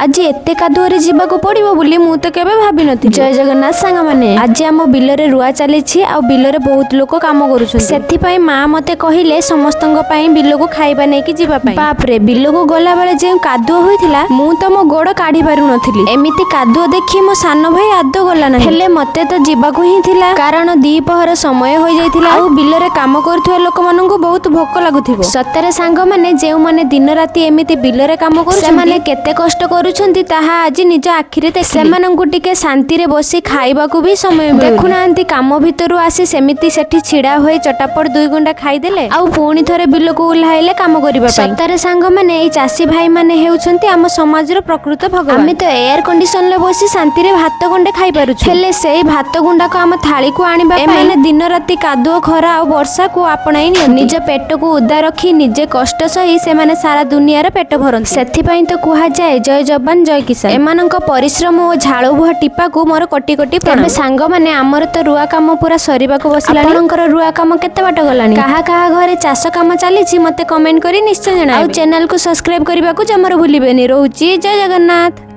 ଆଜି ଏତେ କାଦୁଅରେ ଯିବାକୁ ପଡିବ ବୋଲି ମୁଁ ତ କେବେ ଭାବିନଥିଲି। ଜୟ ଜଗନ୍ନାଥ ସାଙ୍ଗମାନେ, ଆଜି ଆମ ବିଲରେ ରୁଆ ଚାଲିଛି ଆଉ ବିଲରେ ବହୁତ ଲୋକ କାମ କରୁଛନ୍ତି। ସେଥିପାଇଁ ମା ମତେ କହିଲେ ସମସ୍ତଙ୍କ ପାଇଁ ବିଲକୁ ଖାଇବା ନେଇକି ଯିବା ପାଇଁ। ବାପରେ, ବିଲକୁ ଗଲା ବେଳେ ଯେଉଁ କାଦୁଅ ହୋଇଥିଲା, ମୁଁ ତ ମୋ ଗୋଡ କାଢି ପାରୁନଥିଲି। ଏମିତି କାଦୁଅ ଦେଖି ମୋ ସାନ ଭାଇ ଆଦୌ ଗଲା ନାହିଁ। ହେଲେ ମତେ ତ ଯିବାକୁ ହିଁ ଥିଲା, କାରଣ ଦ୍ୱିପହର ସମୟ ହୋଇଯାଇଥିଲା ଆଉ ବିଲରେ କାମ କରୁଥିବା ଲୋକମାନଙ୍କୁ ବହୁତ ଭୋକ ଲାଗୁଥିବ। ସତରେ ସାଙ୍ଗମାନେ, ଯେଉଁମାନେ ଦିନ ରାତି ଏମିତି ବିଲରେ କାମ କରୁଛନ୍ତି, ସେମାନେ କେତେ କଷ୍ଟ କରୁଛନ୍ତି ତାହା ଆଜି ନିଜ ଆଖିରେ ଦେଖିଲି। ସେମାନଙ୍କୁ ଟିକେ ଶାନ୍ତିରେ ବସି ଖାଇବାକୁ ବି ସମୟ ମିଳୁନି। ଦେଖୁନାହାନ୍ତି, କାମ ଭିତରୁ ଆସି ସେମିତି ସେଠି ଛିଡା ହୋଇ ଚଟାପଟ ଦୁଇ ଗୁଣ୍ଡା ଖାଇଦେଲେ ଆଉ ପୁଣି ଥରେ ବିଲକୁ ଓହ୍ଲାଇଲେ କାମ କରିବା ପାଇଁ। ସତରେ ସାଙ୍ଗମାନେ, ଏଇ ଚାଷୀ ଭାଇମାନେ ହେଉଛନ୍ତି ଆମ ସମାଜର ପ୍ରକୃତ ଭଗବାନ। ଆମେ ତ ଏୟାର କଣ୍ଡିସନରେ ବସି ଶାନ୍ତିରେ ଭାତ ଗଣ୍ଡେ ଖାଇପାରୁଛୁ, ହେଲେ ସେଇ ଭାତ ଗୁଣ୍ଡାକୁ ଆମ ଥାଳିକୁ ଆଣିବା ପାଇଁ ଏମାନେ ଦିନ ରାତି କାଦୁଅ, ଖରା ଆଉ ବର୍ଷାକୁ ଆପଣାଇ ନିଅନ୍ତି। ନିଜ ପେଟକୁ ଓଦା ରଖି, ନିଜେ କଷ୍ଟ ସହି ସେମାନେ ସାରା ଦୁନିଆର ପେଟ ଭରନ୍ତି। ସେଥିପାଇଁ ତ କୁହାଯାଏ, ଜୟ ଯବାନ ଜୟ କିଷାନ। ଏମାନଙ୍କ ପରିଶ୍ରମ ଓ ଝାଳ ବୁହା ଟିପାକୁ ମୋର କୋଟି କୋଟି ପ୍ରଣାମ। ତେବେ ସାଙ୍ଗମାନେ, ଆମର ତ ରୁଆ କାମ ପୁରା ସରିବାକୁ ବସିଲାଣି। ଆପଣଙ୍କର ରୁଆ କାମ କେତେ ବାଟ ଗଲାଣି? କାହା କାହା ଘରେ ଚାଷ କାମ ଚାଲିଛି, ମତେ କମେଣ୍ଟ କରି ନିଶ୍ଚୟ ଜଣାଇବେ। ଆଉ ଚ୍ୟାନେଲକୁ ସବସ୍କ୍ରାଇବ କରିବାକୁ ଜମାରୁ ଭୁଲିବେନି। ରହୁଛି, ଜୟ ଜଗନ୍ନାଥ।